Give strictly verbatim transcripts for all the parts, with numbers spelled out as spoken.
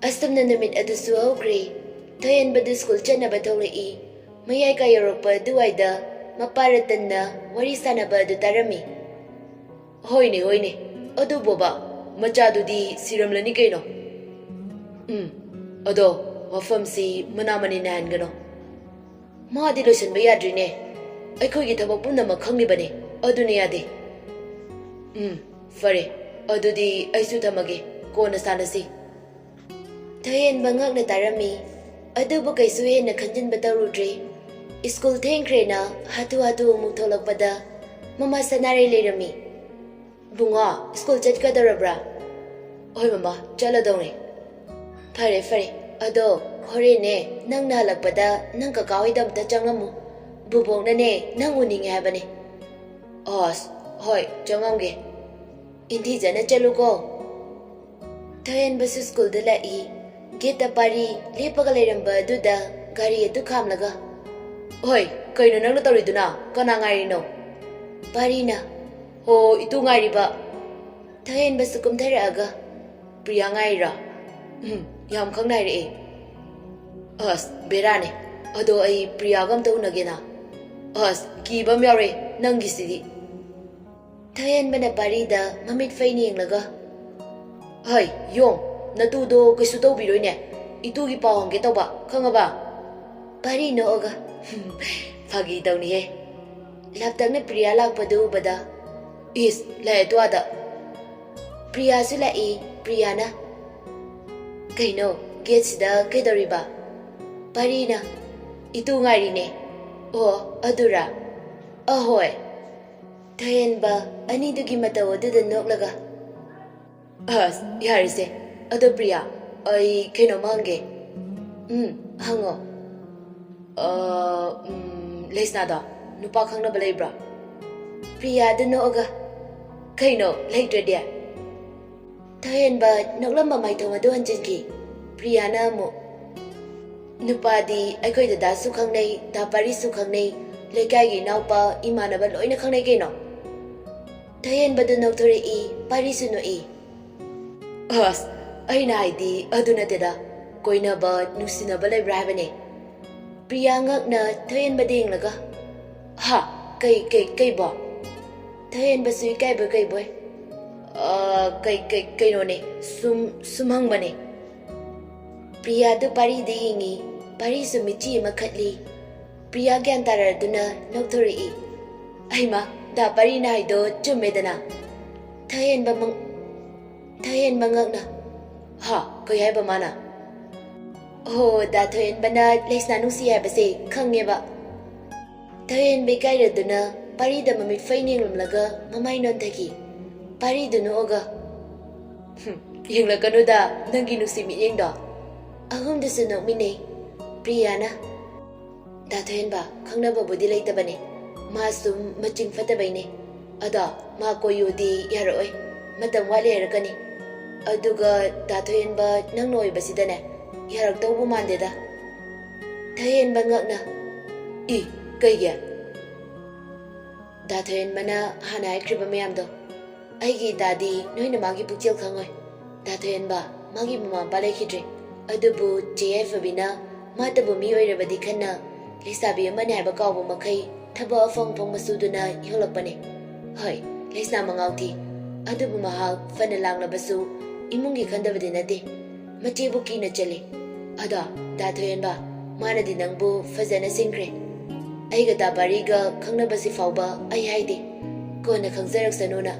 ꯑꯁꯨꯝꯅ ꯅꯨꯃꯤꯠ ꯑꯗꯨꯁꯨ ꯍꯧꯈ꯭ꯔꯦ꯫ ꯊꯣꯏꯍꯦꯟꯕꯗꯨ ꯁ꯭ꯀꯨꯜ ꯆꯠꯅꯕ ꯊꯣꯛꯂꯛꯏ꯫ ꯃꯌꯥꯏ ꯀꯥ ꯌꯧꯔꯛꯄ ꯑꯗꯨꯋꯥꯏꯗ ꯃꯄꯥ ꯔꯇꯟꯅ ꯋꯥꯔꯤ ꯁꯥꯟꯅꯕ ꯑꯗꯨ ꯇꯥꯔꯝꯃꯤ꯫ "ꯍꯣꯏꯅꯦ, ꯍꯣꯏꯅꯦ꯫ ꯑꯗꯨ ꯕꯣꯕꯥ, ꯃꯆꯥꯗꯨꯗꯤ ꯁꯤꯔꯝꯂꯅꯤ ꯀꯩꯅꯣ꯫ ꯎꯝ, ꯑꯗꯣ ꯋꯥꯐꯝꯁꯤ ꯃꯅꯥ ꯃꯅꯤ ꯅꯥꯏꯍꯟꯒꯅꯣ꯫ ꯃꯥꯗꯤ ꯂꯣꯏꯁꯤꯟꯕ ꯌꯥꯗ꯭ꯔꯤꯅꯦ꯫ ꯑꯩꯈꯣꯏꯒꯤ ꯊꯕꯛ ꯄꯨꯝꯅꯃꯛ ꯈꯪꯂꯤꯕꯅꯤ꯫ ꯑꯗꯨꯅ ꯌꯥꯗꯦ꯫ ꯎꯝ, ꯐꯔꯦ꯫ ꯑꯗꯨꯗꯤ ꯑꯩꯁꯨ ꯊꯝꯃꯒꯦ꯫ ꯀꯣꯟꯅ ꯁꯥꯟꯅꯁꯤ꯫" ꯊꯣꯏꯍꯦꯟꯕ ꯉꯛꯅ ꯇꯥꯔꯝꯃꯤ꯫ ꯑꯗꯨꯕꯨ ꯀꯩꯁꯨ ꯍꯦꯟꯅ ꯈꯟꯖꯤꯟꯕ ꯇꯧꯔꯨꯗ꯭ꯔꯦ꯫ ꯁ꯭ꯀꯨꯜ ꯊꯦꯡꯈ꯭ꯔꯦꯅ ꯍꯥꯊꯨ ꯍꯥꯊꯨ ꯑꯃꯨꯛ ꯊꯣꯛꯂꯛꯄꯗ ꯃꯃꯥ ꯁꯅꯥꯔꯩ ꯂꯩꯔꯝꯃꯤ꯫ "ꯕꯨꯡꯉꯣ, ꯁ꯭ꯀꯨꯜ ꯆꯠꯀꯗꯧꯔꯕ꯭ꯔꯥ?" "ꯍꯣꯏ ꯃꯃꯥ, ꯆꯠꯂꯗꯧꯅꯦ꯫" "ꯐꯔꯦ, ꯐꯔꯦ꯫ ꯑꯗꯣ ꯍꯣꯔꯦꯟꯅꯦ, ꯅꯪꯅ ꯍꯜꯂꯛꯄꯗ ꯅꯪ ꯀꯀꯥ ꯍꯣꯏꯗ ꯑꯝꯇ ꯆꯪꯉꯝꯃꯨ꯫ ꯕꯨꯕꯣꯛꯅꯅꯦ, ꯅꯪ ꯎꯅꯤꯡꯉꯦ ꯍꯥꯏꯕꯅꯦ꯫" "ꯑꯁ, ꯍꯣꯏ, ꯆꯪꯉꯝꯒꯦ꯫ ꯏꯟꯊꯤꯖꯅ ꯆꯠꯂꯨꯀꯣ꯫" ꯊꯣꯏꯍꯦꯟꯕꯁꯨ ꯁ꯭ꯀꯨꯜꯗ ꯂꯥꯛꯏ꯫ ꯒꯦꯠꯇ ꯄꯥꯔꯤ ꯂꯦꯞꯄꯒ ꯂꯩꯔꯝꯕ ꯑꯗꯨꯗ ꯒꯥꯔꯤ ꯑꯗꯨ ꯈꯥꯝꯂꯒ, "ꯍꯣꯏ, ꯀꯩꯅꯣ ꯅꯪꯅ ꯇꯧꯔꯤꯗꯨꯅ? ꯀꯅꯥ ꯉꯥꯏꯔꯤꯅꯣ?" ꯄꯥꯔꯤꯅ, "ꯍꯣ, ꯏꯇꯨ ꯉꯥꯏꯔꯤꯕ꯫" ꯊꯣꯏꯍꯦꯟꯕꯁꯨ ꯀꯨꯝꯊꯔꯛꯑꯒ, "ꯄ꯭ꯔꯤꯌꯥ ꯉꯥꯏꯔꯤꯔꯣ? ꯎꯝ, ꯌꯥꯝ ꯈꯪꯅ ꯍꯥꯏꯔꯛꯑꯦ꯫ ꯑꯁ, ꯕꯦꯔꯥꯅꯦ꯫ ꯑꯗꯣ ꯑꯩ ꯄ꯭ꯔꯤꯌꯥꯒ ꯑꯝꯇ ꯎꯅꯒꯦꯅ꯫ ꯑꯁ, ꯀꯤꯕ ꯑꯃ ꯌꯥꯎꯔꯦ ꯅꯪꯒꯤꯁꯤꯗꯤ꯫" ꯊꯣꯏꯍꯦꯟꯕꯅ ꯄꯥꯔꯤꯗ ꯃꯃꯤꯠ ꯐꯩꯅ ꯌꯦꯡꯂꯒ, "ꯍꯩ, ꯌꯣꯡ, ꯅꯇꯨꯗꯣ ꯀꯩꯁꯨ ꯇꯧꯕꯤꯔꯣꯏꯅꯦ꯫ ꯏꯇꯨꯒꯤ ꯄꯥꯎ ꯍꯪꯒꯦ ꯇꯧꯕ, ꯈꯪꯉꯕ?" ꯄꯥꯔꯤ ꯅꯣꯛꯑꯒ, "ꯐꯥꯒꯤ ꯇꯧꯅꯤꯍꯦ꯫" ꯂꯥꯞꯇꯛꯅ ꯄ꯭ꯔꯤꯌꯥ ꯂꯥꯛꯄꯗꯨ ꯎꯕꯗ, "ꯏꯁ, ꯂꯥꯛꯑꯦ ꯇꯨ ꯑꯥꯗ꯫" ꯄ꯭ꯔꯤꯌꯥꯁꯨ ꯂꯥꯛꯏ꯫ ꯄ꯭ꯔꯤꯌꯥꯅ, "ꯀꯩꯅꯣ, ꯒꯦꯠꯁꯤꯗ ꯀꯩꯗꯧꯔꯤꯕ?" ꯄꯥꯔꯤꯅ, "ꯏꯇꯨ ꯉꯥꯏꯔꯤꯅꯦ꯫" "ꯑꯣ, ꯑꯗꯨꯔꯥ?" "ꯑꯍꯣꯏ꯫" ꯊꯣꯏꯍꯦꯟꯕ ꯑꯅꯤꯗꯨꯒꯤ ꯃꯇꯧ ꯑꯗꯨꯗ ꯅꯣꯛꯂꯒ, "ꯑꯁ, ꯌꯥꯔꯦꯁꯦ꯫ ꯑꯗꯣ ꯄ꯭ꯔꯤꯌꯥ, ꯑꯩ ꯀꯩꯅꯣꯝꯃ ꯍꯪꯒꯦ꯫" "ꯎꯝ, ꯍꯪꯉꯣ꯫" "ꯑ, ꯎꯝ, ꯂꯩꯁꯅꯥꯗꯣ ꯅꯨꯄꯥ ꯈꯪꯅꯕ ꯂꯩꯕ꯭ꯔꯥ?" ꯄ꯭ꯔꯤꯌꯥꯗ ꯅꯣꯛꯑꯒ, "ꯀꯩꯅꯣ, ꯂꯩꯇ꯭ꯔꯗꯤ?" ꯊꯣꯏꯍꯦꯟꯕ ꯅꯣꯛꯂꯝꯕ ꯃꯥꯏꯊꯣꯡ ꯑꯗꯨ ꯍꯟꯖꯤꯟꯈꯤ꯫ ꯄ꯭ꯔꯤꯌꯥꯅ ꯑꯃꯨꯛ, "ꯅꯨꯄꯥꯗꯤ ꯑꯩꯈꯣꯏ ꯗꯗꯥꯁꯨ ꯈꯪꯅꯩ, ꯗꯥ ꯄꯥꯔꯤꯁꯨ ꯈꯪꯅꯩ, ꯂꯩꯀꯥꯏꯒꯤ ꯏꯅꯥꯎꯄꯥ, ꯏꯃꯥꯟꯅꯕ ꯂꯣꯏꯅ ꯈꯪꯅꯩ ꯀꯩꯅꯣ꯫" ꯊꯣꯏꯍꯦꯟꯕꯗꯨ ꯅꯣꯛꯊꯣꯔꯛꯏ, ꯄꯥꯔꯤꯁꯨ ꯅꯣꯛꯏ꯫ "ꯑꯁ, ꯑꯩꯅ ꯍꯥꯏꯗꯤ ꯑꯗꯨ ꯅꯠꯇꯦꯗ, ꯀꯣꯏꯅꯕ, ꯅꯨꯡꯁꯤꯅꯕ ꯂꯩꯕ꯭ꯔꯥ ꯍꯥꯏꯕꯅꯦ꯫ ꯄ꯭ꯔꯤꯌꯥ ꯉꯛꯅ ꯊꯣꯏꯍꯦꯟꯕꯗ ꯌꯦꯡꯂꯒ, "ꯍꯥ? ꯀꯩ, ꯀꯩ, ꯀꯩꯕꯣ?" ꯊꯣꯏꯍꯦꯟꯕꯁꯨ ꯏꯀꯥꯏꯕꯣꯏ ꯀꯩꯕꯣꯏ, "ꯑ, ꯀꯩ, ꯀꯩ, ꯀꯩꯅꯣꯅꯦ, ꯁꯨꯝ, ꯁꯨꯝ ꯍꯪꯕꯅꯦ꯫" ꯄ꯭ꯔꯤꯌꯥꯗꯨ ꯄꯥꯔꯤꯗ ꯌꯦꯡꯉꯤ꯫ ꯄꯥꯔꯤꯁꯨ ꯃꯤꯠꯆꯤ ꯑꯃ ꯈꯠꯂꯤ꯫ ꯄ꯭ꯔꯤꯌꯥ ꯒ꯭ꯌꯥꯟ ꯇꯥꯔꯗꯨꯅ ꯅꯣꯛꯊꯣꯔꯛꯏ꯫ "ꯑꯩꯃ, ꯗꯥ ꯄꯥꯔꯤꯅ ꯍꯥꯏꯗꯣ ꯆꯨꯝꯃꯦꯗꯅ꯫" ꯊꯣꯏꯍꯦꯟꯕ ꯃꯪ-, ꯊꯣꯏꯍꯦꯟꯕ ꯉꯛꯅ, "ꯍꯥ? ꯀꯩ ꯍꯥꯏꯕ ꯃꯥꯅ?" "ꯑꯣ, ꯗꯥ ꯊꯣꯏꯍꯦꯟꯕꯅ ꯂꯩꯁꯅꯥ ꯅꯨꯡꯁꯤ ꯍꯥꯏꯕꯁꯦ ꯈꯪꯉꯦꯕ꯫" ꯊꯣꯏꯍꯦꯟꯕ ꯏꯀꯥꯏꯔꯗꯨꯅ ꯄꯥꯔꯤꯗ ꯃꯃꯤꯠ ꯐꯩꯅ ꯌꯦꯡꯂꯝꯂꯒ ꯃꯃꯥꯏ ꯅꯣꯟꯊꯈꯤ꯫ ꯄꯥꯔꯤꯗꯨ ꯅꯣꯛꯑꯒ, "ꯍꯨꯝ, ꯌꯦꯡꯂꯛꯀꯅꯨꯗ, ꯅꯪꯒꯤ ꯅꯨꯡꯁꯤ ꯃꯤꯠꯌꯦꯡꯗꯣ꯫" ꯑꯍꯨꯝꯗꯨꯁꯨ ꯅꯣꯛꯃꯤꯟꯅꯩ꯫ ꯄ꯭ꯔꯤꯌꯥꯅ, "ꯗꯥ ꯊꯣꯏꯍꯦꯟꯕ, ꯈꯪꯅꯕꯕꯨꯗꯤ ꯂꯩꯇꯕꯅꯦ꯫ ꯃꯥ ꯁꯨꯝ ꯃꯆꯤꯡ ꯐꯠꯇꯕꯩꯅꯦ꯫ ꯑꯗꯣ ꯃꯥ ꯀꯣꯏꯌꯨꯗꯤ ꯌꯥꯔꯛꯑꯣꯏ꯫ ꯃꯇꯝ ꯋꯥꯠꯂꯤ ꯍꯥꯏꯔꯛꯀꯅꯤ꯫ ꯑꯗꯨꯒ ꯗꯥ ꯊꯣꯏꯍꯦꯟꯕ ꯅꯪꯅ ꯑꯣꯏꯕꯁꯤꯗꯅꯦ, ꯌꯥꯔꯛꯇꯧꯕꯨ ꯃꯥꯟꯗꯦꯗ꯫" ꯊꯣꯏꯍꯦꯟꯕ ꯉꯛꯅ, "ꯏ, ꯀꯩꯒꯤ?" ꯗꯥ ꯊꯣꯏꯍꯦꯟꯕꯅ ꯍꯥꯟꯅ ꯍꯥꯏꯈ꯭ꯔꯤꯕ ꯃꯌꯥꯝꯗꯣ꯫ ꯑꯩꯒꯤ ꯏꯇꯥꯗꯤ ꯅꯣꯏꯅ ꯃꯥꯒꯤ ꯄꯨꯛꯆꯦꯜ ꯈꯪꯉꯣꯏ꯫ ꯗꯥ ꯊꯣꯏꯍꯦꯟꯕ, ꯃꯥꯒꯤ ꯃꯃꯥ ꯃꯄꯥ ꯂꯩꯈꯤꯗ꯭ꯔꯦ꯫ ꯑꯗꯨꯕꯨ ꯆꯦ ꯌꯥꯏꯐꯕꯤꯅ ꯃꯥꯇꯕꯨ ꯃꯤ ꯑꯣꯏꯔꯕꯗꯤ ꯈꯟꯅ ꯂꯩꯁꯥꯕꯤ ꯑꯃꯅꯤ ꯍꯥꯏꯕ ꯀꯥꯎꯕ ꯃꯈꯩ ꯊꯕꯛ ꯑꯐꯪ ꯑꯐꯪꯕ ꯁꯨꯗꯨꯅ ꯌꯣꯜꯂꯛꯄꯅꯦ꯫ ꯍꯣꯏ, ꯂꯩꯁꯅꯥ ꯃꯉꯥꯎ ꯊꯤ꯫ ꯑꯗꯨꯕꯨ ꯃꯍꯥꯛ ꯐꯅ ꯂꯥꯡꯂꯕꯁꯨ ꯏꯃꯨꯡꯒꯤ ꯈꯟꯗꯕꯗꯤ ꯅꯠꯇꯦ꯫ ꯃꯆꯦꯕꯨ ꯀꯤꯅ ꯆꯦꯜꯂꯤ꯫ ꯑꯗꯣ, ꯗꯥ ꯊꯣꯏꯍꯦꯟꯕ, ꯃꯥꯅꯗꯤ ꯅꯪꯕꯨ ꯐꯖꯅ ꯁꯤꯡꯈ꯭ꯔꯦ꯫ ꯑꯩꯒ ꯗꯥ ꯄꯥꯔꯤꯒ ꯈꯪꯅꯕꯁꯤ ꯐꯥꯎꯕ ꯑꯩ ꯍꯥꯏꯗꯦ꯫ ꯀꯣꯟꯅ ꯈꯪꯖꯔꯛꯁꯅꯨꯅ꯫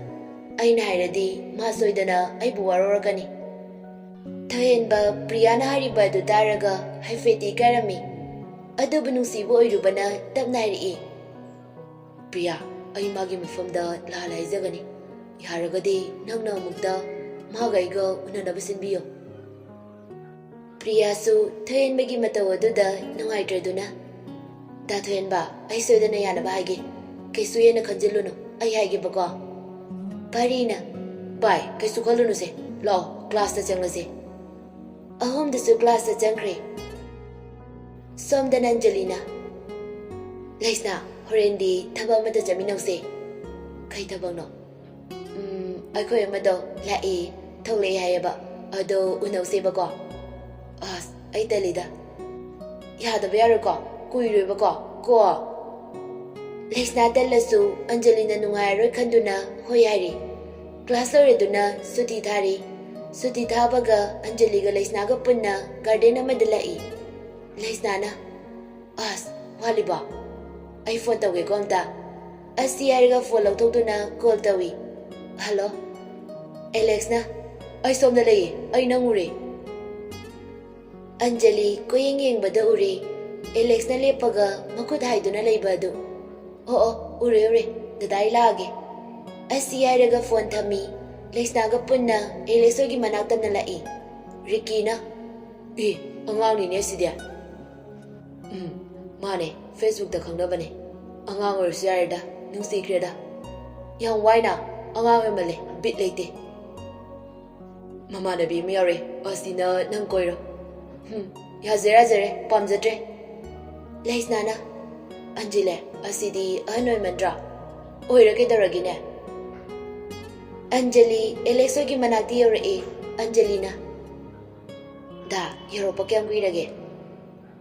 ꯑꯩꯅ ꯍꯥꯏꯔꯗꯤ ꯃꯥ ꯁꯣꯏꯗꯅ ꯑꯩꯕꯨ ꯋꯥꯔꯧꯔꯛꯀꯅꯤ꯫ ꯊꯣꯏꯍꯦꯟꯕ ꯄ꯭ꯔꯤꯌꯥꯅ ꯍꯥꯏꯔꯤꯕ ꯑꯗꯨ ꯇꯥꯔꯒ ꯍꯥꯏꯐꯦꯠꯇꯤ ꯏꯀꯥꯏꯔꯝꯃꯤ꯫ ꯑꯗꯨꯕꯨ ꯅꯨꯡꯁꯤꯕ ꯑꯣꯏꯔꯨꯕꯅ ꯇꯞꯅ ꯍꯥꯏꯔꯛꯏ, "ꯄ꯭ꯔꯤꯌꯥ, ꯑꯩ ꯃꯥꯒꯤ ꯃꯐꯝꯗ ꯂꯥꯜꯂꯦ ꯍꯥꯏꯖꯒꯅꯤ꯫ ꯌꯥꯔꯒꯗꯤ ꯅꯪꯅ ꯑꯃꯨꯛꯇ ꯃꯥꯒ ꯑꯩꯒ ꯎꯅꯅꯕ ꯁꯤꯟꯕꯤꯌꯨ꯫" ꯄ꯭ꯔꯤꯌꯥꯁꯨ ꯊꯣꯏꯍꯦꯟꯕꯒꯤ ꯃꯇꯧ ꯑꯗꯨꯗ ꯅꯨꯡꯉꯥꯏꯇ꯭ꯔꯗꯨꯅ, "ꯗꯥ ꯊꯣꯏꯍꯦꯟꯕ, ꯑꯩ ꯁꯣꯏꯗꯅ ꯌꯥꯅꯕ ꯍꯥꯏꯒꯦ꯫ ꯀꯩꯁꯨ ꯍꯦꯟꯅ ꯈꯟꯖꯤꯜꯂꯨꯅꯨ, ꯑꯩ ꯍꯥꯏꯒꯦꯕꯀꯣ꯫" ꯄꯥꯔꯤꯅ, "ꯚꯥꯏ, ꯀꯩꯁꯨ ꯈꯜꯂꯨꯅꯨꯁꯦ, ꯂꯥꯛꯑꯣ, ꯀ꯭ꯂꯥꯁꯇ ꯆꯪꯂꯁꯦ꯫" ꯑꯍꯨꯝꯗꯨꯁꯨ ꯀ꯭ꯂꯥꯁꯇ ꯆꯪꯈ꯭ꯔꯦ꯫ ꯁꯣꯝꯗꯅ ꯑꯟꯖꯂꯤꯅ, "ꯂꯩꯁꯅꯥ, ꯍꯣꯔꯦꯟꯗꯤ ꯊꯕꯛ ꯑꯃꯇ ꯆꯠꯃꯤꯟꯅꯧꯁꯦ꯫" "ꯀꯩ ꯊꯕꯛꯅꯣ?" "ꯎꯝ, ꯑꯩꯈꯣꯏ ꯑꯃꯗꯣ ꯂꯥꯛꯑꯦ, ꯊꯣꯛꯂꯛꯑꯦ ꯍꯥꯏꯌꯦꯕ꯫ ꯑꯗꯣ ꯎꯅꯧꯁꯦꯕꯀꯣ꯫ ꯑꯁ, ꯑꯩ ꯇꯜꯂꯤꯗ꯫ ꯌꯥꯗꯕ ꯌꯥꯔꯣꯏꯀꯣ꯫ ꯀꯨꯏꯔꯣꯏꯕꯀꯣ꯫ ꯀꯣ꯫ ꯂꯩꯁꯅꯥ ꯇꯜꯂꯁꯨ ꯑꯟꯖꯂꯤꯅ ꯅꯨꯡꯉꯥꯏꯔꯔꯣꯏ ꯈꯟꯗꯨꯅ ꯍꯣꯏ ꯍꯥꯏꯔꯤ꯫ ꯀ꯭ꯂꯥꯁ ꯂꯣꯏꯔꯗꯨꯅ ꯁꯨꯇꯤ ꯊꯥꯔꯤ꯫ ꯁꯨꯇꯤ ꯊꯥꯕꯒ ꯑꯟꯖꯂꯤꯒ ꯂꯩꯁꯅꯥꯒ ꯄꯨꯟꯅ ꯒꯥꯔꯗꯦꯟ ꯑꯃꯗ ꯂꯥꯛꯏ꯫ ꯂꯩꯁꯅꯥꯅ, "ꯑꯁ, ꯋꯥꯠꯂꯤꯕꯣ? ꯑꯩ ꯐꯣꯟ ꯇꯧꯒꯦꯀꯣ ꯑꯝꯇ"꯫ ꯑꯁꯤ ꯍꯥꯏꯔꯒ ꯐꯣꯟ ꯂꯧꯊꯣꯛꯇꯨꯅ ꯀꯣꯜ ꯇꯧꯏ꯫ "ꯍꯜꯂꯣ?" ꯑꯦꯂꯦꯛꯁꯅ, "ꯑꯩ ꯁꯣꯝꯗ ꯂꯩꯌꯦ, ꯑꯩ ꯅꯪ ꯎꯔꯦ"꯫ ꯑꯟꯖꯂꯤ ꯀꯣꯏꯌꯦꯡ ꯌꯦꯡꯕꯗ ꯎꯔꯦ ꯑꯦꯂꯦꯛꯁꯅ ꯂꯦꯞꯄꯒ ꯃꯈꯨꯠ ꯍꯥꯏꯗꯨꯅ ꯂꯩꯕ ꯑꯗꯨ꯫ "ꯑꯣ ꯑꯣ, ꯎꯔꯦ ꯎꯔꯦ, ꯗꯗꯥ ꯑꯩ ꯂꯥꯛꯑꯒꯦ"꯫ ꯑꯁꯤ ꯍꯥꯏꯔꯒ ꯐꯣꯟ ꯊꯝꯃꯤ꯫ ꯂꯩꯁꯅꯥꯒ ꯄꯨꯟꯅ ꯑꯦꯂꯦꯛꯁ ꯍꯣꯏꯒꯤ ꯃꯅꯥꯛ ꯇꯝꯅ ꯂꯥꯛꯏ꯫ ꯔꯤꯀꯤꯅ, "ꯑꯦ, ꯑꯉꯥꯡꯅꯤꯅꯦ ꯁꯤꯗꯤ"꯫ "ꯎꯝ, ꯃꯥꯅꯦ, ꯐꯦꯁꯕꯨꯛꯇ ꯈꯪꯅꯕꯅꯦ꯫ ꯑꯉꯥꯡ ꯑꯣꯏꯔꯁꯨ ꯌꯥꯔꯦꯗ, ꯅꯨꯡꯁꯤꯈ꯭ꯔꯦꯗ"꯫ "ꯌꯥꯝ ꯋꯥꯏꯅ, ꯑꯉꯥꯡ ꯑꯣꯏꯃꯜꯂꯦ, ꯕꯤꯠ ꯂꯩꯇꯦ"꯫ "ꯃꯃꯥꯟꯅꯕꯤ ꯑꯃ ꯌꯥꯎꯔꯦ, ꯑꯁꯤꯅ ꯅꯪ ꯀꯣꯏꯔꯣ"꯫ "ꯎꯝ, ꯌꯥꯖꯔꯦ ꯌꯥꯖꯔꯦ, ꯄꯥꯝꯖꯗ꯭ꯔꯦ"꯫ ꯂꯩꯁꯅꯥꯅ, "ꯑꯟꯖꯂꯤ, ꯑꯁꯤꯗꯤ ꯑꯍꯟ ꯑꯣꯏꯃꯟꯗ꯭ꯔꯥ?" "ꯑꯣꯏꯔ ꯀꯩꯗꯧꯔꯒꯦꯅꯦ"꯫ ꯑꯟꯖꯂꯤ ꯑꯦꯂꯦꯛꯁ ꯍꯣꯏꯒꯤ ꯃꯅꯥꯛꯇ ꯌꯧꯔꯛꯑꯦ꯫ ꯑꯟꯖꯂꯤꯅ, "ꯗꯥ, ꯌꯧꯔꯛꯄ ꯀꯌꯥꯝ ꯀꯨꯏꯔꯒꯦ?"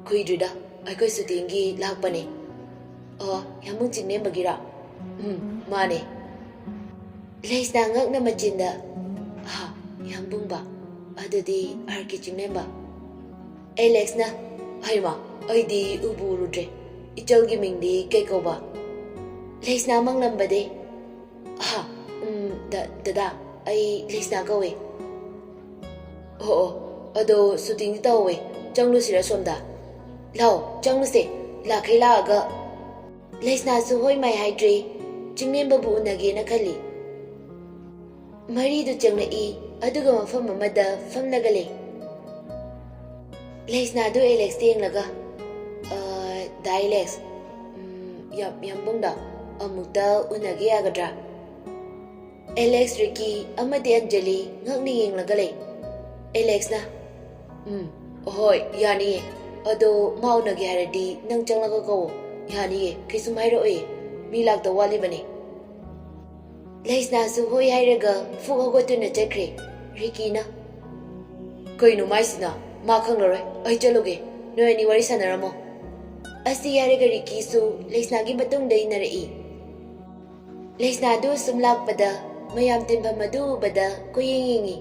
"ꯀꯨꯏꯗ꯭ꯔꯤꯗ, ꯑꯩꯈꯣꯏ ꯁꯨꯇꯤꯡꯒꯤ ꯂꯥꯛꯄꯅꯦ"꯫ "ꯑꯣ, ꯌꯥꯝꯕꯨꯡ ꯆꯤꯡꯂꯦꯝꯕꯒꯤꯔꯥ?" "ꯎꯝ, ꯃꯥꯅꯦ"꯫ ꯂꯩꯁꯅꯥ ꯉꯛꯅ ꯃꯆꯤꯟꯗ, "ꯑꯍꯥ, ꯌꯥꯝꯕꯨꯡꯕ, ꯑꯗꯨꯗꯤ ꯑꯥꯔ ꯀꯦ ꯆꯤꯡꯂꯦꯝꯕ"꯫ ꯑꯦꯂꯦꯛꯁꯅ, "ꯍꯩꯃꯥ, ꯑꯩꯗꯤ ꯎꯕꯨ ꯎꯔꯨꯗ꯭ꯔꯦ꯫ ꯏꯆꯜꯒꯤ ꯃꯤꯡꯗꯤ ꯀꯩ ꯀꯧꯕ?" ꯂꯩꯁꯅꯥ ꯃꯪꯂꯝꯕꯗꯩ, "ꯑꯍꯥ, ꯎꯝ, ꯗ-, ꯗꯗꯥ, ꯑꯩ ꯂꯩꯁꯅꯥ ꯀꯧꯋꯦ"꯫ "ꯑꯣ ꯑꯣ, ꯑꯗꯣ ꯁꯨꯇꯤꯡꯗꯤ ꯇꯧꯍꯧꯋꯦ, ꯆꯪꯂꯨꯁꯤꯔ ꯁꯣꯝꯗ?" "ꯂꯥꯎ, ꯆꯪꯂꯨꯁꯦ, ꯂꯥꯛꯈꯩ ꯂꯥꯛꯑꯒ"꯫ ꯂꯩꯁꯅꯥꯁꯨ ꯍꯣꯏ ꯃꯥꯏ ꯍꯥꯏꯗ꯭ꯔꯦ꯫ ꯆꯤꯡꯂꯦꯝꯕꯕꯨ ꯎꯅꯒꯦꯅ ꯈꯜꯂꯤ꯫ ꯃꯔꯤꯗꯨ ꯆꯪꯂꯛꯏ, ꯑꯗꯨꯒ ꯃꯐꯝ ꯑꯃꯗ ꯐꯝꯂꯒ ꯂꯩ꯫ ꯂꯩꯁꯅꯥꯗꯨ ꯑꯦꯂꯦꯛꯁꯇ ꯌꯦꯡꯂꯒ, "ꯑ, ꯗꯥ ꯑꯦꯂꯦꯛꯁ, ꯎꯝ, ꯌꯥꯝ-, ꯌꯥꯝꯕꯨꯡꯗ ꯑꯃꯨꯛꯇ ꯎꯅꯒꯦ ꯌꯥꯒꯗ꯭ꯔꯥ?" ꯑꯦꯂꯦꯛꯁ, ꯔꯤꯀꯤ ꯑꯃꯗꯤ ꯑꯟꯖꯂꯤ ꯉꯛꯅ ꯌꯦꯡꯂꯒ ꯂꯩ꯫ ꯑꯦꯂꯦꯛꯁꯅ, "ꯎꯝ, ꯍꯣꯏ, ꯌꯥꯅꯤꯌꯦ꯫ ꯑꯗꯣ ꯃꯥ ꯎꯅꯒꯦ ꯍꯥꯏꯔꯗꯤ ꯅꯪ ꯆꯪꯂꯒ ꯀꯧꯋꯣ꯫ ꯌꯥꯅꯤꯌꯦ, ꯀꯩꯁꯨꯝ ꯍꯥꯏꯔꯛꯑꯣꯏꯌꯦ꯫ ꯃꯤ ꯂꯥꯛꯇꯧ ꯋꯥꯠꯂꯤꯕꯅꯦ"꯫ ꯂꯩꯁꯅꯥꯁꯨ ꯍꯣꯏ ꯍꯥꯏꯔꯒ ꯐꯨꯛ ꯍꯧꯒꯠꯇꯨꯅ ꯆꯠꯈ꯭ꯔꯦ꯫ ꯔꯤꯀꯤꯅ, "ꯀꯩꯅꯣ ꯃꯥꯏꯁꯤꯅ? ꯃꯥ ꯈꯪꯂꯔꯣꯏ, ꯑꯩ ꯆꯠꯂꯨꯒꯦ, ꯅꯣꯏ ꯑꯅꯤ ꯋꯥꯔꯤ ꯁꯥꯟꯅꯔꯝꯃꯣ"꯫ ꯑꯁꯤ ꯍꯥꯏꯔꯒ ꯔꯤꯀꯤꯁꯨ ꯂꯩꯁꯅꯥꯒꯤ ꯃꯇꯨꯡꯗ ꯏꯟꯅꯔꯛꯏ꯫ ꯂꯩꯁꯅꯥꯗꯨ ꯁꯨꯝ ꯂꯥꯛꯄꯗ ꯃꯌꯥꯝ ꯇꯤꯟꯐꯝ ꯑꯗꯨ ꯎꯕꯗ ꯀꯣꯏꯌꯦꯡ ꯌꯦꯡꯉꯤ꯫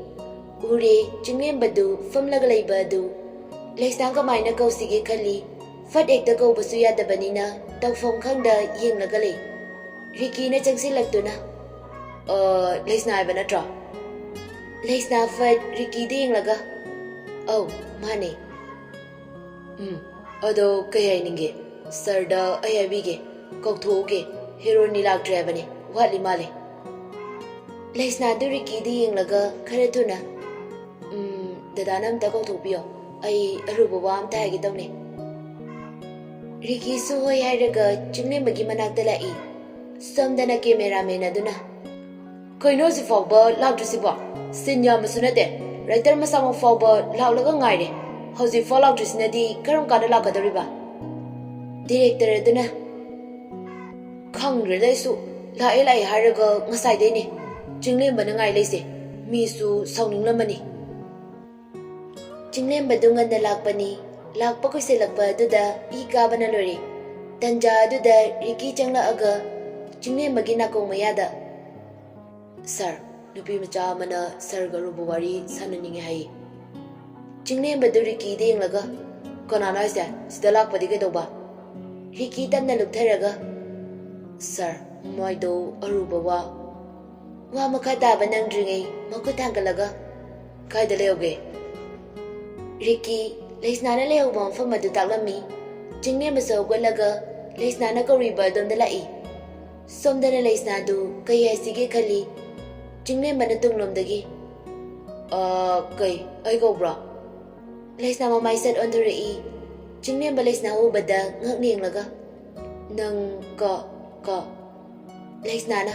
ꯎꯔꯦ, ꯆꯤꯡꯂꯦꯝꯕꯗꯨ ꯐꯝꯂꯒ ꯂꯩꯕ ꯑꯗꯨ꯫ ꯂꯩꯁꯅꯥ ꯀꯃꯥꯏꯅ ꯀꯧꯁꯤꯒꯦ ꯈꯜꯂꯤ꯫ ꯐꯠ ꯍꯦꯛꯇ ꯀꯧꯕꯁꯨ ꯌꯥꯗꯕꯅꯤꯅ ꯇꯧꯐꯝ ꯈꯪꯗ ꯌꯦꯡꯂꯒ ꯂꯩ꯫ ꯔꯤꯀꯤꯅ ꯆꯪꯁꯤꯜꯂꯛꯇꯨꯅ, "ꯑ, ꯂꯩꯁꯅꯥ ꯍꯥꯏꯕ ꯅꯠꯇ꯭ꯔꯣ?" ꯂꯩꯁꯅꯥ ꯐꯠ ꯔꯤꯀꯤꯗ ꯌꯦꯡꯂꯒ, "ꯑꯧ, ꯃꯥꯅꯦ"꯫ "ꯎꯝ, ꯑꯗꯣ ꯀꯩ ꯍꯥꯏꯅꯤꯡꯒꯦ? ꯁꯥꯔꯗ ꯑꯩ ꯍꯥꯏꯕꯤꯒꯦ, ꯀꯧꯊꯣꯛꯎꯒꯦ꯫ ꯍꯦꯔꯣꯅꯤ ꯂꯥꯛꯇ꯭ꯔꯦ ꯍꯥꯏꯕꯅꯦ, ꯋꯥꯠꯂꯤ ꯃꯥꯜꯂꯦ"꯫ ꯂꯩꯁꯅꯥꯗꯨ ꯔꯤꯀꯤꯗ ꯌꯦꯡꯂꯒ ꯈꯔ ꯊꯨꯅ, "ꯎꯝ, ꯗꯗꯥꯅ ꯑꯝꯇ ꯀꯧꯊꯣꯛꯄꯤꯌꯣ, ꯑꯩ ꯑꯔꯨꯕ ꯋꯥ ꯑꯝꯇ ꯍꯥꯏꯒꯦ ꯇꯧꯅꯦ"꯫ ꯔꯤꯀꯤꯁꯨ ꯍꯣꯏ ꯍꯥꯏꯔꯒ ꯆꯤꯡꯂꯦꯝꯕꯒꯤ ꯃꯅꯥꯛꯇ ꯂꯥꯛꯏ꯫ ꯁꯣꯝꯗꯅ ꯀꯦꯃꯦꯔꯥꯃꯦꯟ ꯑꯗꯨꯅ, "ꯀꯩꯅꯣ ꯍꯧꯖꯤꯛ ꯐꯥꯎꯕ ꯂꯥꯛꯇ꯭ꯔꯤꯁꯤꯕꯣ? ꯁꯤꯟ ꯌꯥꯝꯕꯁꯨ ꯅꯠꯇꯦ, ꯔꯥꯏꯇꯔ ꯃꯁꯥꯃꯛ ꯐꯥꯎꯕ ꯂꯥꯛꯂꯒ ꯉꯥꯏꯔꯦ꯫ ꯍꯧꯖꯤꯛ ꯐꯥꯎ ꯂꯥꯛꯇ꯭ꯔꯤꯁꯤꯅꯗꯤ ꯀꯔꯝ ꯀꯥꯟꯗ ꯂꯥꯛꯀꯗꯧꯔꯤꯕ?" ꯗꯤꯔꯦꯛꯇꯔ ꯑꯗꯨꯅ, "ꯈꯪꯗ꯭ꯔꯦꯗ ꯑꯩꯁꯨ, ꯂꯥꯛꯑꯦ ꯂꯥꯛꯑꯦ ꯍꯥꯏꯔꯒ ꯉꯁꯥꯏꯗꯩꯅꯦ ꯆꯤꯡꯂꯦꯝꯕꯅ ꯉꯥꯏ ꯂꯩꯁꯦ꯫ ꯃꯤꯁꯨ ꯁꯥꯎꯅꯤꯡꯂꯝꯃꯅꯤ"꯫ ꯆꯤꯡꯂꯦꯝꯕꯗꯨ ꯉꯟꯅ ꯂꯥꯛꯄꯅꯤ꯫ ꯂꯥꯛꯄ ꯀꯨꯏꯁꯤꯜꯂꯛꯄ ꯑꯗꯨꯗ ꯏ ꯀꯥꯕꯅ ꯂꯣꯏꯔꯦ꯫ ꯇꯟꯖꯥ ꯑꯗꯨꯗ ꯔꯤꯀꯤ ꯆꯪꯂꯛꯑꯒ ꯆꯤꯡꯂꯦꯝꯕꯒꯤ ꯅꯥꯀꯣꯡ ꯃꯌꯥꯗ, "ꯁꯥꯔ, ꯅꯨꯄꯤ ꯃꯆꯥ ꯑꯃꯅ ꯁꯥꯔꯒ ꯑꯔꯨꯕ ꯋꯥꯔꯤ ꯁꯥꯟꯅꯅꯤꯡꯉꯦ ꯍꯥꯏꯌꯦ"꯫ ꯆꯤꯡꯂꯦꯝꯕꯗꯨ ꯔꯤꯀꯤꯗ ꯌꯦꯡꯂꯒ, "ꯀꯅꯥꯅꯣ ꯍꯥꯏꯁꯦ? ꯁꯤꯗ ꯂꯥꯛꯄꯗꯤ ꯀꯩꯗꯧꯕ?" ꯔꯤꯀꯤ ꯇꯞꯅ ꯂꯨꯞꯊꯔꯒ, "ꯁꯥꯔ, ꯃꯥꯏꯗꯣ ꯑꯔꯨꯕ ꯋꯥ"꯫ ꯋꯥ ꯃꯈꯥ ꯇꯥꯕ ꯅꯪꯗ꯭ꯔꯤꯉꯩ ꯃꯈꯨꯠ ꯊꯥꯡꯒꯠꯂꯒ, "ꯀꯥꯏꯗ ꯂꯩꯍꯧꯒꯦ?" ꯔꯤꯀꯤ ꯂꯩꯁꯅꯥꯅ ꯂꯩꯍꯧꯕ ꯃꯐꯝ ꯑꯗꯨ ꯇꯥꯛꯂꯝꯃꯤ꯫ ꯆꯤꯡꯂꯦꯝꯕꯁꯨ ꯍꯧꯒꯠꯂꯒ ꯂꯩꯁꯅꯥꯅ ꯀꯧꯔꯤꯕ ꯑꯗꯣꯝꯗ ꯂꯥꯛꯏ꯫ ꯁꯣꯝꯗꯅ ꯂꯩꯁꯅꯥꯗꯨ ꯀꯩ ꯍꯥꯏꯁꯤꯒꯦ ꯈꯜꯂꯤ꯫ ꯆꯤꯡꯂꯦꯝꯕꯅ ꯇꯨꯡꯂꯣꯝꯗꯒꯤ, "ꯑ, ꯀꯩ, ꯑꯩ ꯀꯧꯕ꯭ꯔꯣ?" ꯂꯩꯁꯅꯥ ꯃꯃꯥꯏ ꯁꯠ ꯑꯣꯟꯊꯣꯔꯛꯏ꯫ ꯆꯤꯡꯂꯦꯝꯕ ꯂꯩꯁꯅꯥ ꯎꯕꯗ ꯉꯛꯅ ꯌꯦꯡꯂꯒ, "ꯅꯪ ꯀ-, ꯀ-?" ꯂꯩꯁꯅꯥꯅ,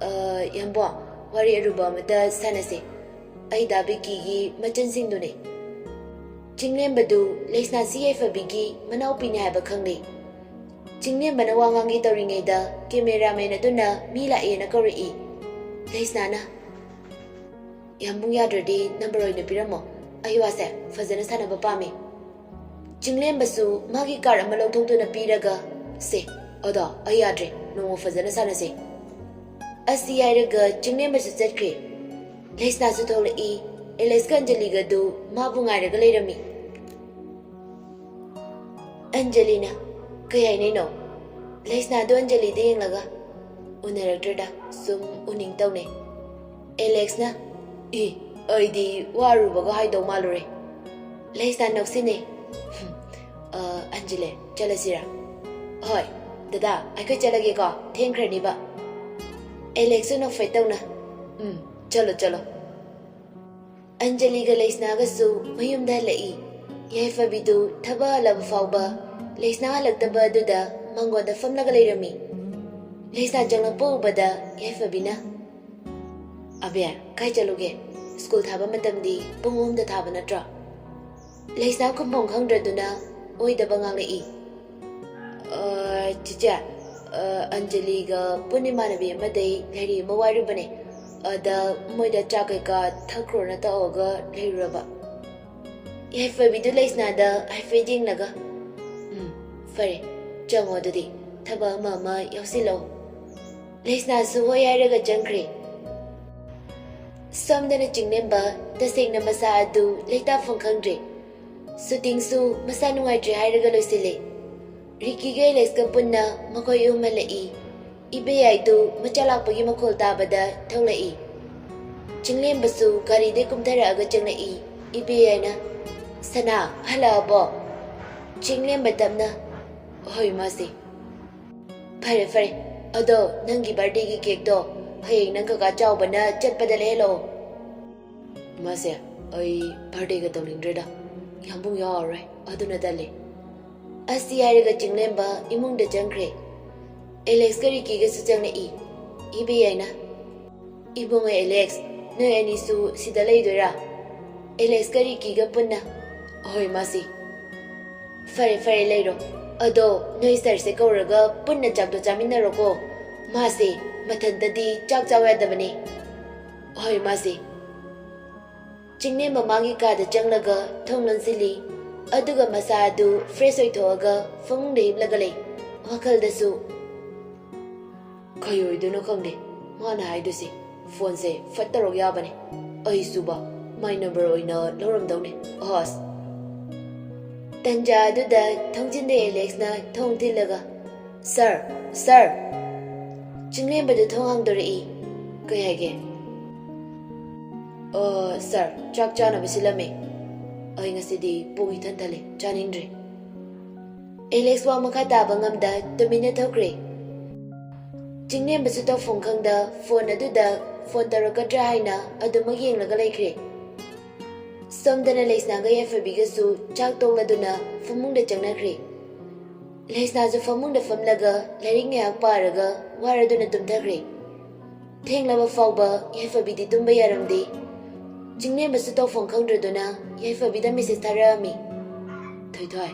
"ꯑ, ꯌꯥꯝꯕꯣ, ꯋꯥꯔꯤ ꯑꯔꯨꯕ ꯑꯃꯇ ꯁꯥꯟꯅꯁꯦ꯫ ꯑꯩ ꯗꯥ ꯕꯤꯀꯤꯒꯤ ꯃꯆꯟꯁꯤꯡꯗꯨꯅꯦ"꯫ ꯆꯤꯡꯂꯦꯝꯕꯗꯨ ꯂꯩꯁꯅꯥꯁꯤ ꯌꯥꯏꯐꯕꯤꯒꯤ ꯃꯅꯥꯎꯄꯤꯅꯤ ꯍꯥꯏꯕ ꯈꯪꯂꯦ꯫ ꯆꯤꯡꯂꯦꯝꯕꯅ ꯋꯥ ꯉꯥꯡꯒꯦ ꯇꯧꯔꯤꯉꯩꯗ ꯀꯦꯃꯦꯔꯥꯃꯦꯟ ꯑꯗꯨꯅ ꯃꯤ ꯂꯥꯛꯑꯦꯅ ꯀꯧꯔꯛꯏ꯫ ꯂꯩꯁꯅꯥꯅ, "ꯌꯥꯝꯕꯨꯡ ꯌꯥꯗ꯭ꯔꯗꯤ ꯅꯝꯕꯔ ꯑꯣꯏꯅ ꯄꯤꯔꯝꯃꯣ, ꯑꯩ ꯋꯥꯁꯦ ꯐꯖꯅ ꯁꯥꯟꯅꯕ ꯄꯥꯝꯃꯤ꯫ ꯆꯤꯡꯂꯦꯝꯕꯁꯨ ꯃꯥꯒꯤ ꯀꯥꯔꯗ ꯑꯃ ꯂꯧꯊꯣꯛꯇꯨꯅ ꯄꯤꯔꯒ, "ꯁꯦ, ꯑꯗꯣ ꯑꯩ ꯌꯥꯗ꯭ꯔꯦ, ꯅꯣꯡꯃ ꯐꯖꯅ ꯁꯥꯟꯅꯁꯦ"꯫ ꯑꯁꯤ ꯍꯥꯏꯔꯒ ꯆꯤꯡꯂꯦꯝꯕꯁꯨ ꯆꯠꯈ꯭ꯔꯦ꯫ ꯂꯩꯁꯅꯥꯁꯨ ꯊꯣꯛꯂꯛꯏ꯫ ꯑꯦꯂꯦꯛꯁꯀ ꯑꯟꯖꯂꯤꯒꯗꯨ ꯃꯥꯕꯨ ꯉꯥꯏꯔꯒ ꯂꯩꯔꯝꯃꯤ꯫ ꯑꯟꯖꯂꯤꯅ, "ꯀꯩ ꯍꯥꯏꯅꯩꯅꯣ?" ꯂꯩꯁꯅꯥꯗꯨ ꯑꯟꯖꯂꯤꯗ ꯌꯦꯡꯂꯒ, "ꯎꯅꯔꯛꯇ꯭ꯔꯦꯗ, ꯁꯨꯝ ꯎꯅꯤꯡ ꯇꯧꯅꯦ"꯫ ꯑꯦꯂꯦꯛꯁꯅ, "ꯏ, ꯑꯩꯗꯤ ꯋꯥꯔꯨꯕꯒ ꯍꯥꯏꯗꯧ ꯃꯥꯜꯂꯨꯔꯦ"꯫ ꯂꯩꯁꯅꯥ ꯅꯣꯛꯁꯤꯟꯅꯩ꯫ "ꯑ, ꯑꯟꯖꯂꯤ, ꯆꯠꯂꯁꯤꯔꯥ?" "ꯍꯣꯏ, ꯗꯗꯥ, ꯑꯩꯈꯣꯏ ꯆꯠꯂꯒꯦꯀꯣ, ꯊꯦꯡꯈ꯭ꯔꯅꯤꯕ"꯫ ꯑꯦꯂꯦꯛꯁꯁꯨ ꯅꯣꯛꯐꯦꯠ ꯇꯧꯅ, "ꯎꯝ, ꯆꯠꯂꯣ, ꯆꯠꯂꯣ"꯫ ꯑꯟꯖꯂꯤꯒ ꯂꯩꯁꯅꯥꯒꯁꯨ ꯃꯌꯨꯝꯗ ꯍꯜꯂꯛꯏ꯫ ꯌꯥꯏꯐꯕꯤꯗꯨ ꯊꯕꯛ ꯍꯜꯂꯛꯄ ꯐꯥꯎꯕ ꯂꯩꯁꯅꯥ ꯍꯜꯂꯛꯇꯕ ꯑꯗꯨꯗ ꯃꯥꯡꯒꯣꯟꯗ ꯐꯝꯂꯒ ꯂꯩꯔꯝꯃꯤ꯫ ꯂꯩꯁꯅꯥ ꯆꯪꯂꯛꯄ ꯎꯕꯗ ꯌꯥꯏꯐꯕꯤꯅ, "ꯑꯕꯦ, ꯀꯥꯏ ꯆꯠꯂꯨꯒꯦ? ꯁ꯭ꯀꯨꯜ ꯊꯥꯕ ꯃꯇꯝꯗꯤ ꯄꯨꯡ ꯑꯍꯨꯝꯗ ꯊꯥꯕ ꯅꯠꯇ꯭ꯔꯣ?" ꯂꯩꯁꯅꯥ ꯈꯨꯝꯐꯝ ꯈꯪꯗ꯭ꯔꯗꯨꯅ ꯑꯣꯏꯗꯕ ꯉꯥꯡꯂꯛꯏ꯫ "ꯑ, ꯆꯤꯆꯦ, ꯑ, ꯑꯟꯖꯂꯤꯒ ꯄꯨꯟꯅ ꯏꯃꯥꯟꯅꯕꯤ ꯑꯃꯗꯩ ꯂꯥꯏꯔꯤꯛ ꯑꯃ ꯋꯥꯏꯔꯨꯕꯅꯦ꯫ ꯑꯗ ꯃꯣꯏꯗ ꯆꯥ ꯀꯩꯀꯥ ꯊꯛꯈ꯭ꯔꯣꯅ ꯇꯧꯔꯒ ꯂꯩꯔꯨꯔꯕ"꯫ ꯌꯥꯏꯐꯕꯤꯗꯨ ꯂꯩꯁꯅꯥꯗ ꯍꯥꯏꯐꯦꯠ ꯌꯦꯡꯂꯒ, "ꯎꯝ, ꯐꯔꯦ, ꯆꯪꯉꯣ ꯑꯗꯨꯗꯤ, ꯊꯕꯛ ꯑꯃ ꯑꯃ ꯌꯥꯎꯁꯤꯜꯂꯣ"꯫ ꯂꯩꯁꯅꯥꯁꯨ ꯍꯣꯏ ꯍꯥꯏꯔꯒ ꯆꯪꯈ꯭ꯔꯦ꯫ ꯁꯣꯝꯗꯅ ꯆꯤꯡꯂꯦꯝꯕ ꯇꯁꯦꯡꯅ ꯃꯁꯥ ꯑꯗꯨ ꯂꯩꯇꯥꯐꯝ ꯈꯪꯗ꯭ꯔꯦ꯫ ꯁꯨꯇꯤꯡꯁꯨ ꯃꯁꯥ ꯅꯨꯡꯉꯥꯏꯇ꯭ꯔꯦ ꯍꯥꯏꯔꯒ ꯂꯣꯏꯁꯤꯜꯂꯦ꯫ ꯔꯤꯀꯤꯒ ꯑꯦꯂꯦꯛꯁꯀ ꯄꯨꯟꯅ ꯃꯈꯣꯏ ꯑꯍꯨꯝ ꯍꯜꯂꯛꯏ꯫ ꯏꯕꯦꯌꯥꯏꯗꯨ ꯃꯆꯥ ꯂꯥꯛꯄꯒꯤ ꯃꯈꯣꯜ ꯇꯥꯕꯗ ꯊꯣꯛꯂꯛꯏ꯫ ꯆꯤꯡꯂꯦꯝꯕꯁꯨ ꯒꯥꯔꯤꯗꯩ ꯀꯨꯝꯊꯔꯛꯑꯒ ꯆꯪꯂꯛꯏ꯫ ꯏꯕꯦꯌꯥꯏꯅ, "ꯁꯅꯥ, ꯍꯜꯂꯛꯑꯕꯣ?" ꯆꯤꯡꯂꯦꯝꯕ ꯇꯞꯅ, "ꯍꯣꯏ, ꯃꯥꯁꯦ"꯫ "ꯐꯔꯦ, ꯐꯔꯦ꯫ ꯑꯗꯣ ꯅꯪꯒꯤ ꯕꯥꯔꯗꯦꯒꯤ ꯀꯦꯛꯇꯣ ꯍꯌꯦꯡ ꯅꯪ ꯀꯀꯥ ꯆꯥꯎꯕꯅ ꯆꯠꯄꯗ ꯂꯩꯍꯜꯂꯛꯑꯣ"꯫ "ꯃꯥꯁꯦ, ꯑꯩ ꯕꯥꯔꯗꯦꯒ ꯇꯧꯅꯤꯡꯗ꯭ꯔꯦꯗ꯫ ꯌꯥꯝꯕꯨꯡ ꯌꯥꯎꯔꯔꯣꯏ, ꯑꯗꯨꯅ ꯇꯜꯂꯦ"꯫ ꯑꯁꯤ ꯍꯥꯏꯔꯒ ꯆꯤꯡꯂꯦꯝꯕ ꯏꯃꯨꯡꯗ ꯆꯪꯈ꯭ꯔꯦ꯫ ꯑꯦꯂꯦꯛꯁꯀ ꯔꯤꯀꯤꯒꯁꯨ ꯆꯪꯂꯛꯏ꯫ ꯏꯕꯦꯌꯥꯏꯅ, "ꯏꯕꯨꯡꯉꯣ ꯑꯦꯂꯦꯛꯁ, ꯅꯣꯏ ꯑꯅꯤꯁꯨ ꯁꯤꯗ ꯂꯩꯗꯣꯏꯔꯥ?" ꯑꯦꯂꯦꯛꯁꯀ ꯔꯤꯀꯤꯒ ꯄꯨꯟꯅ, "ꯍꯣꯏ, ꯃꯥꯁꯤ"꯫ "ꯐꯔꯦ, ꯐꯔꯦ, ꯂꯩꯔꯣ꯫ ꯑꯗꯣ ꯅꯣꯏ ꯁꯥꯔꯁꯦ ꯀꯧꯔꯒ ꯄꯨꯟꯅ ꯆꯥꯛꯇꯣ ꯆꯥꯃꯤꯟꯅꯔꯣꯀꯣ꯫ ꯃꯥꯁꯦ ꯃꯊꯟꯇꯗꯤ ꯆꯥꯛ ꯆꯥꯎ ꯌꯥꯗꯕꯅꯦ"꯫ "ꯍꯣꯏ, ꯃꯥꯁꯤ"꯫ ꯆꯤꯡꯂꯦꯝꯕ ꯃꯥꯒꯤ ꯀꯥꯗ ꯆꯪꯂꯒ ꯊꯣꯡ ꯂꯣꯟꯁꯤꯜꯂꯤ꯫ ꯑꯗꯨꯒ ꯃꯁꯥ ꯑꯗꯨ ꯐ꯭ꯔꯦꯁ ꯑꯣꯏꯊꯣꯛꯑꯒ ꯐꯃꯨꯡꯗ ꯍꯤꯞꯂꯒ ꯂꯩ꯫ ꯋꯥꯈꯜꯗꯁꯨ, "ꯀꯩ ꯑꯣꯏꯗꯣꯏꯅꯣ ꯈꯪꯗꯦ ꯃꯥꯅ ꯍꯥꯏꯗꯣꯏꯁꯦ꯫ ꯐꯣꯟꯁꯦ ꯐꯠ ꯇꯧꯔꯛ ꯌꯥꯕꯅꯦ꯫ ꯑꯩꯁꯨꯕ ꯃꯥꯏ ꯅꯝꯕꯔ ꯑꯣꯏꯅ ꯂꯧꯔꯝꯗꯧꯅꯦ꯫ ꯑꯁ!" ꯇꯟꯖꯥ ꯑꯗꯨꯗ ꯊꯣꯡꯖꯤꯟꯗ ꯑꯦꯂꯦꯛꯁꯅ ꯊꯣꯡ ꯊꯤꯜꯂꯒ, "ꯁꯥꯔ, ꯁꯥꯔ!" ꯆꯤꯡꯂꯦꯝꯕꯗꯨ ꯊꯣꯡ ꯍꯥꯡꯗꯣꯔꯛꯏ꯫ "ꯀꯩ ꯍꯥꯏꯒꯦ?" "ꯑ, ꯁꯥꯔ, ꯆꯥꯛ ꯆꯥꯅꯕ ꯁꯤꯜꯂꯝꯃꯦ꯫ ꯑꯩ ꯉꯁꯤꯗꯤ ꯄꯨꯛ ꯏꯊꯟ ꯊꯜꯂꯦ, ꯆꯥꯅꯤꯡꯗ꯭ꯔꯦ꯫" ꯑꯦꯂꯦꯛꯁ ꯋꯥ ꯃꯈꯥ ꯇꯥꯕ ꯉꯝꯗ ꯇꯨꯃꯤꯟꯅ ꯊꯣꯛꯈ꯭ꯔꯦ꯫ ꯆꯤꯡꯂꯦꯝꯕꯁꯨ ꯇꯧꯐꯝ ꯈꯪꯗ ꯐꯣꯟ ꯑꯗꯨꯗ ꯐꯣꯟ ꯇꯧꯔꯛꯀꯗ꯭ꯔꯥ ꯍꯥꯏꯅ ꯑꯗꯨꯃꯛ ꯌꯦꯡꯂꯒ ꯂꯩꯈ꯭ꯔꯦ꯫ ꯁꯣꯝꯗꯅ ꯂꯩꯁꯅꯥꯒ ꯌꯥꯏꯐꯕꯤꯒꯁꯨ ꯆꯥꯛ ꯇꯣꯛꯂꯗꯨꯅ ꯐꯃꯨꯡꯗ ꯆꯪꯅꯈ꯭ꯔꯦ꯫ ꯂꯩꯁꯅꯥꯁꯨ ꯐꯃꯨꯡꯗ ꯐꯝꯂꯒ ꯂꯥꯏꯔꯤꯛ ꯉꯥꯏꯍꯥꯛ ꯄꯥꯔꯒ ꯋꯥꯔꯗꯨꯅ ꯇꯨꯝꯊꯈ꯭ꯔꯦ꯫ ꯊꯦꯡꯂꯕ ꯐꯥꯎꯕ ꯌꯥꯏꯐꯕꯤꯗꯤ ꯇꯨꯝꯕ ꯌꯥꯔꯝꯗꯦ꯫ ꯆꯤꯡꯂꯦꯝꯕꯁꯨ ꯇꯧꯐꯝ ꯈꯪꯗ꯭ꯔꯗꯨꯅ ꯌꯥꯏꯐꯕꯤꯗ ꯃꯦꯁꯦꯖ ꯊꯥꯔꯛꯑꯝꯃꯤ꯫ "ꯊꯣꯏꯊꯣꯏ꯫"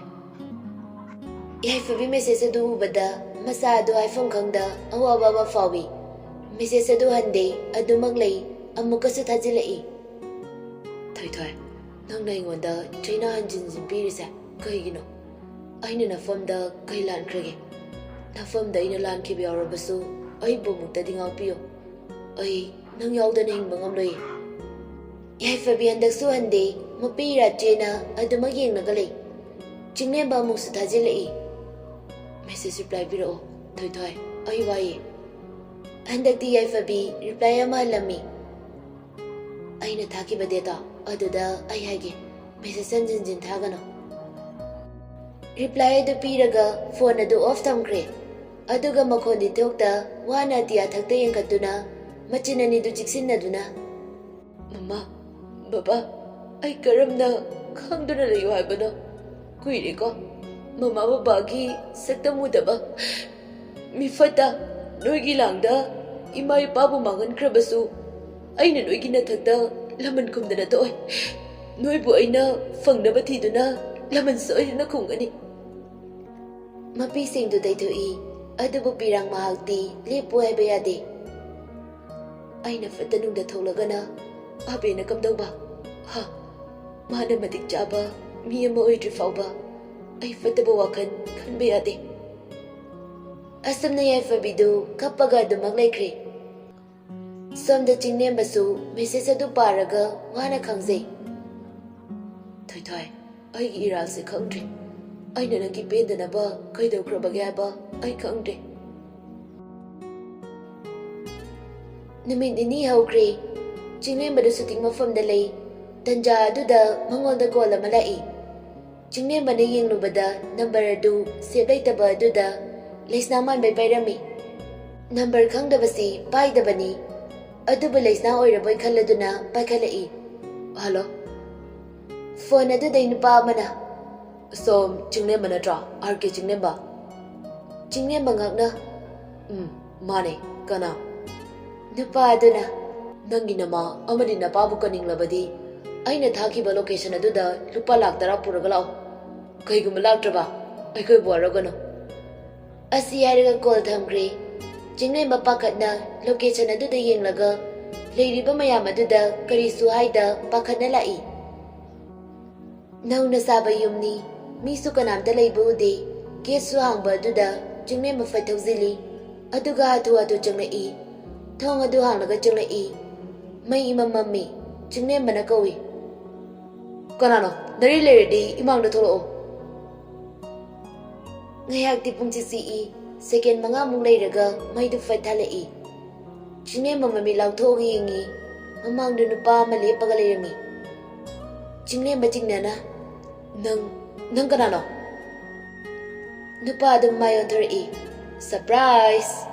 ꯌꯥꯏꯐꯕꯤ ꯃꯦꯁꯦꯖ ꯑꯗꯨ ꯎꯕꯗ ꯃꯁꯥ ꯑꯗꯨ ꯍꯥꯏꯐꯝ ꯈꯪꯗ ꯑꯋꯥꯕ ꯑꯃ ꯐꯥꯎꯏ꯫ ꯃꯦꯁꯦꯖ ꯑꯗꯨ ꯍꯟꯗꯦ, ꯑꯗꯨꯃꯛ ꯂꯩ, ꯑꯃꯨꯛꯀꯁꯨ ꯊꯥꯖꯤꯜꯂꯛꯏ꯫ "ꯊꯣꯏꯊꯣꯏ, ꯅꯪꯅ ꯑꯩꯉꯣꯟꯗ ꯆꯩꯅꯥ ꯍꯟꯖꯤꯟ ꯍꯟꯖꯤꯟ ꯄꯤꯔꯤꯁꯦ ꯀꯩꯒꯤꯅꯣ? ꯑꯩꯅ ꯅꯐꯝꯗ ꯀꯩ ꯂꯥꯟꯈ꯭ꯔꯒꯦ? ꯅꯐꯝꯗ ꯑꯩꯅ ꯂꯥꯟꯈꯤꯕ ꯌꯥꯎꯔꯕꯁꯨ ꯑꯩꯕꯨ ꯑꯃꯨꯛꯇꯗꯤ ꯉꯥꯛꯄꯤꯌꯨ꯫ ꯑꯩ ꯅꯪ ꯌꯥꯎꯗꯅ ꯍꯤꯡꯕ ꯉꯝꯂꯣꯏꯌꯦ꯫" ꯌꯥꯏꯐꯕꯤ ꯍꯟꯗꯛꯁꯨ ꯍꯟꯗꯦ, ꯃꯄꯤ ꯏꯔꯥ ꯆꯦꯅ ꯑꯗꯨꯃꯛ ꯌꯦꯡꯂꯒ ꯂꯩ꯫ ꯆꯤꯡꯂꯦꯝꯕ ꯑꯃꯨꯛꯁꯨ ꯊꯥꯖꯤꯜꯂꯛꯏ꯫ "ꯃꯦꯁꯦꯖ ꯔꯤꯄ꯭ꯂꯥꯏ ꯄꯤꯔꯛꯑꯣ, ꯊꯣꯏꯊꯣꯏ, ꯑꯩ ꯋꯥꯏꯌꯦ꯫" ꯍꯟꯗꯛꯇꯤ ꯌꯥꯏꯐꯕꯤ ꯔꯤꯄ꯭ꯂꯥꯏ ꯑꯃ ꯍꯜꯂꯝꯃꯤ꯫ "ꯑꯩꯅ ꯊꯥꯈꯤꯕ ꯗꯦꯠꯇꯣ ꯑꯗꯨꯗ ꯑꯩ ꯍꯥꯏꯒꯦ, ꯃꯦꯁꯦꯖ ꯍꯟꯖꯤꯟ ꯍꯟꯖꯤꯟ ꯊꯥꯒꯅꯨ꯫" ꯔꯤꯄ꯭ꯂꯥꯏ ꯑꯗꯨ ꯄꯤꯔꯒ ꯐꯣꯟ ꯑꯗꯨ ꯑꯣꯐ ꯊꯝꯈ꯭ꯔꯦ꯫ ꯑꯗꯨꯒ ꯃꯈꯣꯟꯗꯤ ꯊꯣꯛꯇ ꯋꯥꯅ ꯑꯇꯤꯌꯥ ꯊꯛꯇ ꯌꯦꯡꯈꯠꯇꯨꯅ ꯃꯆꯤꯟ ꯑꯅꯤꯗꯨ ꯆꯤꯛꯁꯤꯟꯅꯗꯨꯅ, "ꯃꯃꯥ, ꯕꯕꯥ, ꯑꯩ ꯀꯔꯝꯅ ꯈꯪꯗꯨꯅ ꯂꯩꯌꯨ ꯍꯥꯏꯕꯅꯣ? ꯀꯨꯏꯔꯦꯀꯣ ꯃꯃꯥ ꯕꯕꯥꯒꯤ ꯁꯛꯇꯝ ꯎꯗꯕ꯫ ꯃꯤꯐꯠꯇ ꯅꯣꯏꯒꯤ ꯂꯥꯡꯗ ꯏꯃꯥ ꯏꯄꯥꯕꯨ ꯃꯥꯡꯍꯟꯈ꯭ꯔꯕꯁꯨ ꯑꯩꯅ ꯅꯣꯏꯒꯤ ꯅꯊꯛꯇ ꯂꯃꯟ ꯈꯨꯝꯗꯅ ꯇꯣꯛꯑꯣꯏ꯫ ꯅꯣꯏꯕꯨ ꯑꯩꯅ ꯐꯪꯅꯕ ꯊꯤꯗꯨꯅ ꯂꯃꯟ ꯁꯣꯏꯗꯅ ꯈꯨꯝꯒꯅꯤ꯫" ꯃꯄꯤꯁꯤꯡꯗꯨ ꯇꯩꯊꯣꯛꯏ, ꯑꯗꯨꯕꯨ ꯄꯤꯔꯥꯡ ꯃꯍꯥꯛꯇꯤ ꯂꯦꯞꯄꯨ ꯍꯥꯏꯕ ꯌꯥꯗꯦ꯫ "ꯑꯩꯅ ꯐꯠꯇ ꯅꯨꯡꯗ ꯊꯣꯛꯂꯒꯅ ꯑꯕꯦꯅ ꯀꯝꯗꯧꯕ? ꯍꯥ, ꯃꯥꯅ ꯃꯇꯤꯛ ꯆꯥꯕ ꯃꯤ ꯑꯃ ꯑꯣꯏꯗ꯭ꯔꯤ ꯐꯥꯎꯕ ꯑꯩ ꯐꯠꯇꯕ ꯋꯥꯈꯜ ꯈꯟꯕ ꯌꯥꯗꯦ꯫ ꯑꯁꯨꯝꯅ ꯌꯥꯏꯐꯕꯤꯗꯨ ꯀꯞꯄꯒ ꯑꯗꯨꯃꯛ ꯂꯩꯈ꯭ꯔꯦ꯫ ꯁꯣꯝꯗ ꯆꯤꯡꯂꯦꯝꯕꯁꯨ ꯃꯦꯁꯦꯖ ꯑꯗꯨ ꯄꯥꯔꯒ ꯋꯥꯅ ꯈꯥꯡꯖꯩ꯫ ꯊꯣꯏꯊꯣꯏ, ꯑꯩꯒꯤ ꯏꯔꯥꯜꯁꯦ ꯈꯪꯗ꯭ꯔꯦ꯫ ꯑꯩꯅ ꯅꯪꯒꯤ ꯄꯦꯟꯗꯅꯕ ꯀꯩꯗꯧꯈ꯭ꯔꯕꯒꯦ ꯍꯥꯏꯕ ꯑꯩ ꯈꯪꯗ꯭ꯔꯦ꯫ ꯅꯨꯃꯤꯠ ꯅꯤꯅꯤ ꯍꯧꯈ꯭ꯔꯦ꯫ ꯆꯤꯡꯂꯦꯝꯕꯗꯨ ꯁꯨꯇꯤꯡ ꯃꯐꯝꯗ ꯂꯩ꯫ ꯇꯟꯖꯥ ꯑꯗꯨꯗ ꯃꯉꯣꯟꯗ ꯀꯣꯜ ꯑꯃ ꯂꯥꯛꯏ꯫ ꯆꯤꯡꯂꯦꯝꯕꯅ ꯌꯦꯡꯂꯨꯕꯗ ꯅꯝꯕꯔ ꯑꯗꯨ ꯁꯦꯞ ꯂꯩꯇꯕ ꯑꯗꯨꯗ ꯂꯩꯁꯅꯥ ꯃꯥꯟꯕꯩ ꯄꯥꯏꯔꯝꯃꯤ꯫ ꯅꯝꯕꯔ ꯈꯪꯗꯕꯁꯤ ꯄꯥꯏꯗꯕꯅꯤ꯫ ꯑꯗꯨꯕꯨ ꯂꯩꯁꯅꯥ ꯑꯣꯏꯔꯕꯣꯏ ꯈꯜꯂꯗꯨꯅ ꯄꯥꯏꯈꯠꯂꯛꯏ꯫ ꯍꯜꯂꯣ꯫ ꯐꯣꯟ ꯑꯗꯨꯗꯩ ꯅꯨꯄꯥ ꯑꯃꯅ, "ꯁꯣꯝ ꯆꯤꯡꯂꯦꯝꯕ ꯅꯠꯇ꯭ꯔꯣ? ꯑꯥꯔ ꯀꯦ ꯆꯤꯡꯂꯦꯝꯕ?" ꯆꯤꯡꯂꯦꯝꯕ ꯉꯥꯛꯅ, "ꯎꯝ, ꯃꯥꯅꯦ꯫ ꯀꯅꯥ?" ꯅꯨꯄꯥ ꯑꯗꯨꯅ, "ꯅꯪꯒꯤ ꯅꯃꯥ ꯑꯃꯗꯤ ꯅꯄꯥꯕꯨ ꯀꯟꯅꯤꯡꯂꯕꯗꯤ ꯑꯩꯅ ꯊꯥꯈꯤꯕ ꯂꯣꯀꯦꯁꯟ ꯑꯗꯨꯗ ꯂꯨꯄꯥ ꯂꯥꯛ ꯇꯔꯥ ꯄꯨꯔꯒ ꯂꯥꯛꯑꯣ꯫ ꯀꯩꯒꯨꯝꯕ ꯂꯥꯛꯇ꯭ꯔꯕ ꯑꯩꯈꯣꯏꯕꯨ ꯋꯥꯔꯧꯒꯅꯨ꯫" ꯑꯁꯤ ꯍꯥꯏꯔꯒ ꯀꯣꯜ ꯊꯝꯈ꯭ꯔꯦ꯫ ꯆꯤꯡꯂꯦꯝꯕ ꯄꯥꯈꯠꯅ ꯂꯣꯀꯦꯁꯟ ꯑꯗꯨꯗ ꯌꯦꯡꯂꯒ ꯂꯩꯔꯤꯕ ꯃꯌꯥꯝ ꯑꯗꯨꯗ ꯀꯔꯤꯁꯨ ꯍꯥꯏꯗ ꯄꯥꯈꯠꯅ ꯂꯥꯛꯏ꯫ ꯅꯧꯅ ꯁꯥꯕ ꯌꯨꯝꯅꯤ꯫ ꯃꯤꯁꯨ ꯀꯅꯥꯝꯇ ꯂꯩꯕ ꯎꯗꯦ꯫ ꯒꯦꯠꯁꯨ ꯍꯥꯡꯕ ꯑꯗꯨꯗ ꯆꯤꯡꯂꯦꯝꯕ ꯐꯠ ꯊꯧꯖꯤꯜꯂꯤ꯫ ꯑꯗꯨꯒ ꯍꯥꯊꯨ ꯍꯥꯊꯨ ꯆꯪꯂꯛꯏ꯫ ꯊꯣꯡ ꯑꯗꯨ ꯍꯥꯡꯂꯒ ꯆꯪꯂꯛꯏ꯫ ꯃꯩ ꯏꯃꯝ ꯃꯝꯃꯤ꯫ ꯆꯤꯡꯂꯦꯝꯕꯅ ꯀꯧꯏ, "ꯀꯅꯥꯅꯣ? ꯅꯔꯤ ꯂꯩꯔꯗꯤ ꯏꯃꯥꯡꯗ ꯊꯣꯛꯂꯛꯑꯣ꯫" ꯉꯥꯏꯍꯥꯛꯇꯤ ꯄꯨꯡꯆꯤꯛ ꯆꯤꯛꯏ꯫ ꯁꯦꯀꯦꯟ ꯃꯉꯥꯃꯨꯛ ꯂꯩꯔꯒ ꯃꯩꯗꯨ ꯐꯠ ꯊꯥꯜꯂꯛꯏ꯫ ꯆꯤꯡꯂꯦꯝꯕ ꯃꯃꯤꯠ ꯂꯥꯎꯊꯣꯛꯑꯒ ꯌꯦꯡꯉꯤ꯫ ꯃꯃꯥꯡꯗ ꯅꯨꯄꯥ ꯑꯃ ꯂꯦꯞꯄꯒ ꯂꯩꯔꯝꯃꯤ꯫ ꯆꯤꯡꯂꯦꯝꯕ ꯆꯤꯡꯅꯅ, "ꯅꯪ, ꯅꯪ ꯀꯅꯥꯅꯣ?" ꯅꯨꯄꯥ ꯑꯗꯨ ꯃꯥꯏ ꯑꯣꯟꯊꯣꯔꯛꯏ꯫ "ꯁꯔꯄ꯭ꯔꯥꯏꯖ!"